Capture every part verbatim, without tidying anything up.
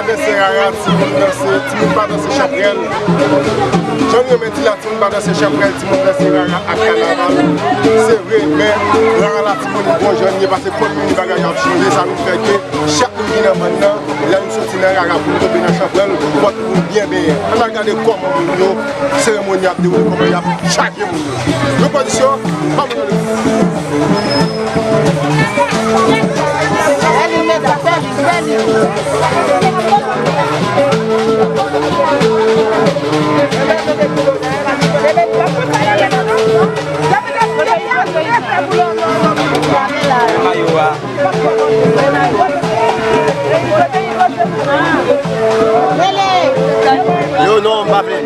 Danse rara, timoun danse, timoun pa danse chanpwèl. Jan nou renmen di la, timoun pa danse chanpwèl, timoun danse rara ak kanaval. Se vre, men rara Latibonit bon jan l ye, paske komin bagay yo ap chanje, sa vin fè ke chak moun ki nan bann nan, lè nou soti nan rara pou nou tonbe nan chanpwèl, fòk nou byen benyen. Ann al gade kòman moun yo, seremoni ap dewoule, kòman y ap chaje moun yo. Repozisyon, pa moun yo. Yo, non, m pa vle.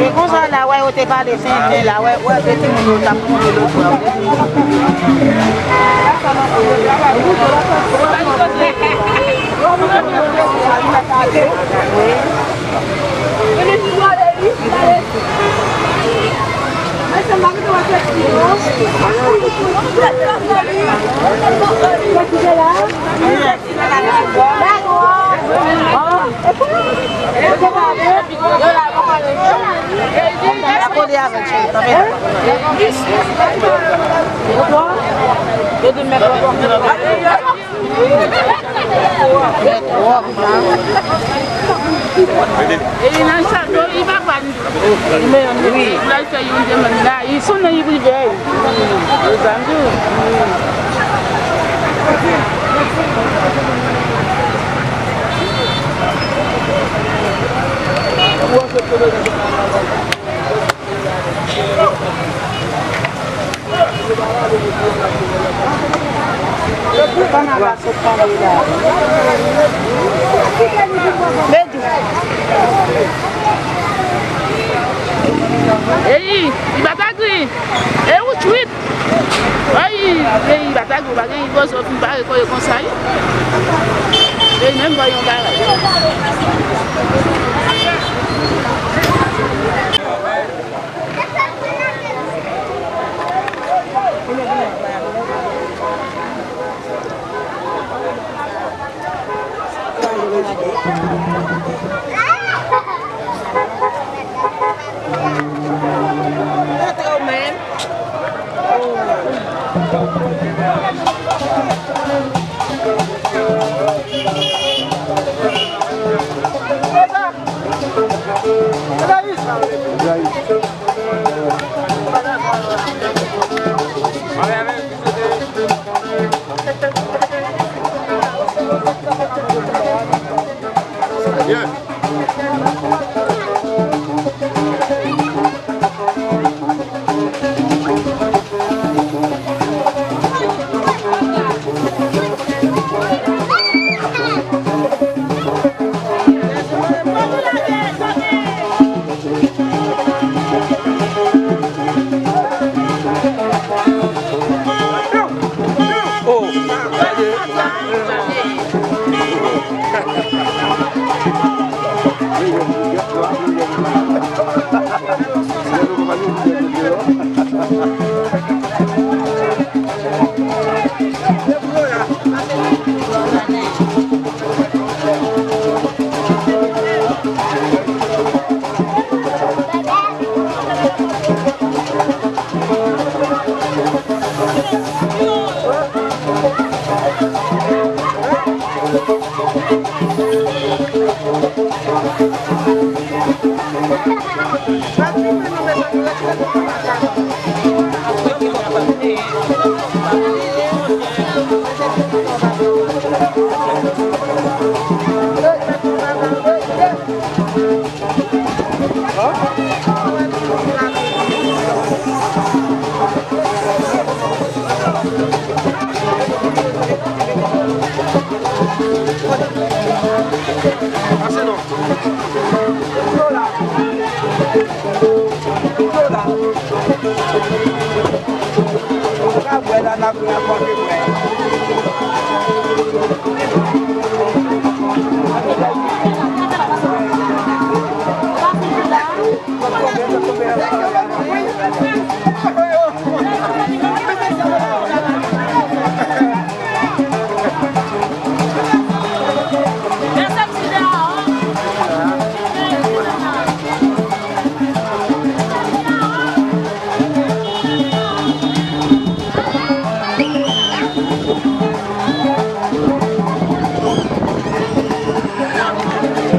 E konsa la, wè, yo te pale senplen la, wè, wè, de timoun yo t ap moute lòt bò. E nan chato, li pa pran. Wi. La, se yon demann la, li sonnen, li privè. Sa m di w. Eyi, li pa ta gri. E ou chwip. Ay, peyi pa ta gwo, pa gen gwo zòt, m pa rekòye konsa, wi. Peyi menm pa yon bagay.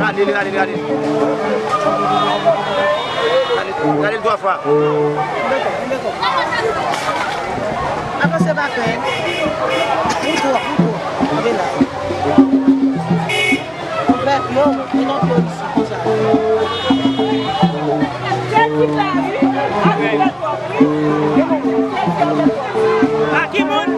Gade li, gade li, gade li. Gade, gade li twa fwa. Avanse pa fè. Ou twòp, ou twòp. Kanpe la. Ou fè flou, ou nan flou isi, konsa. A ki moun?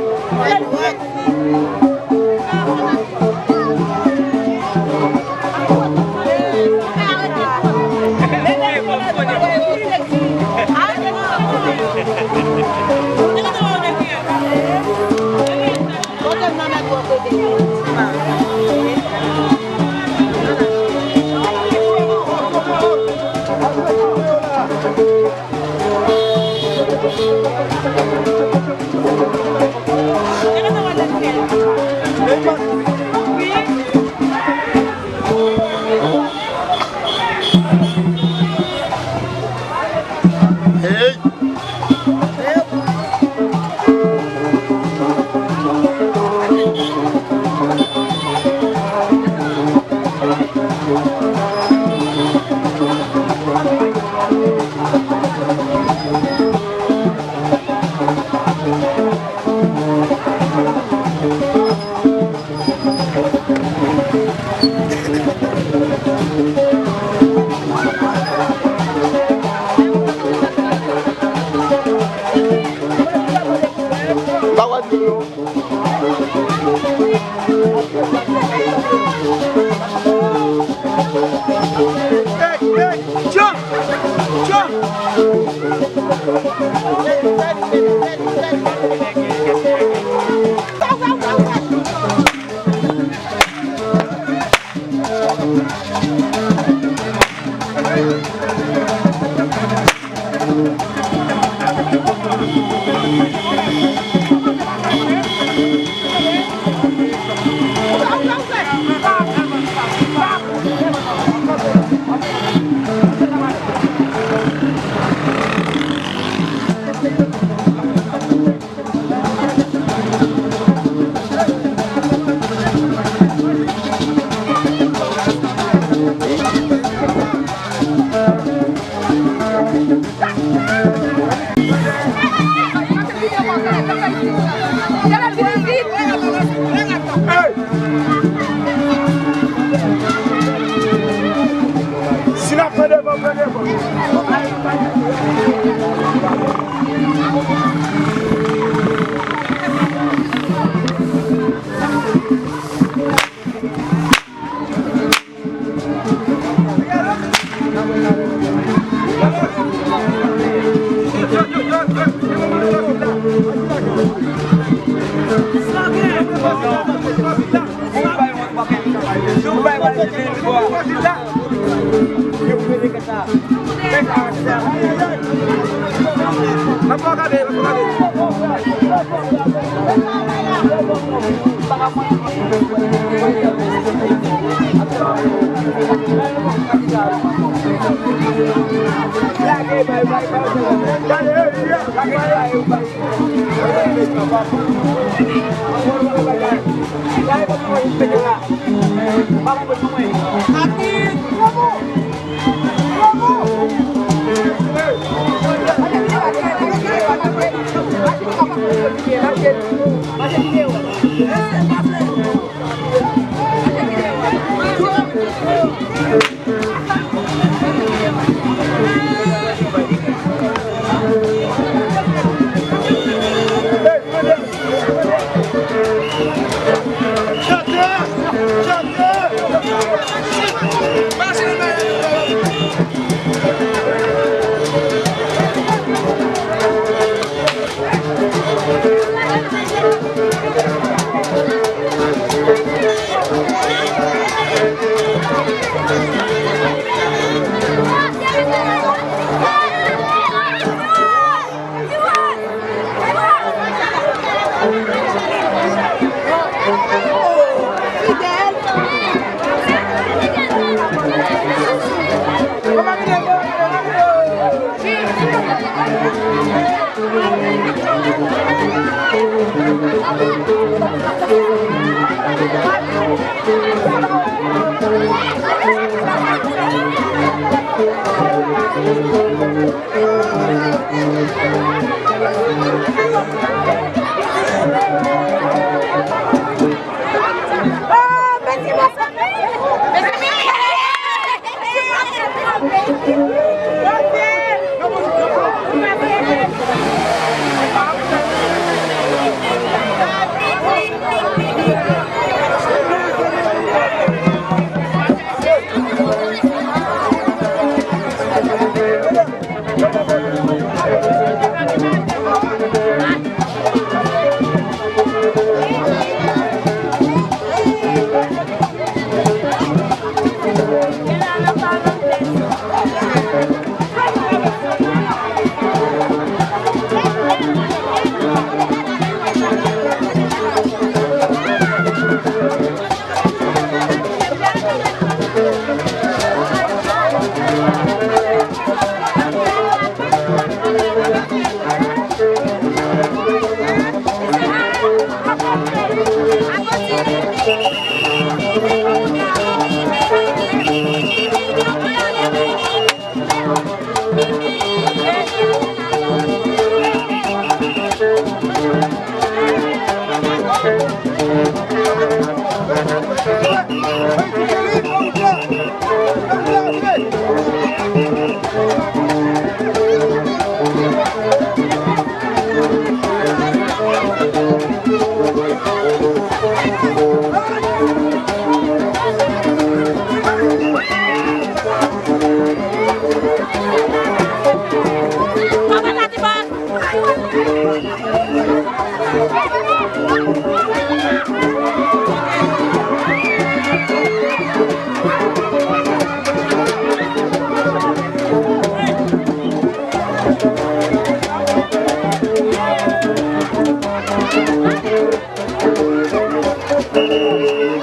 Si n ap pran devan, pran devan.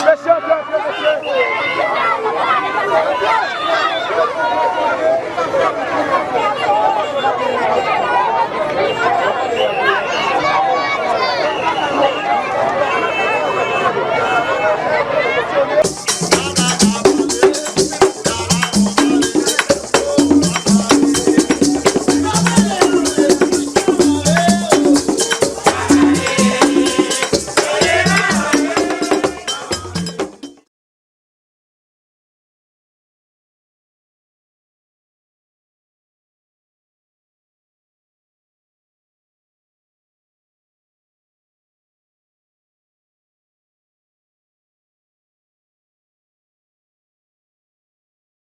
Mesye, antre, antre, mesye.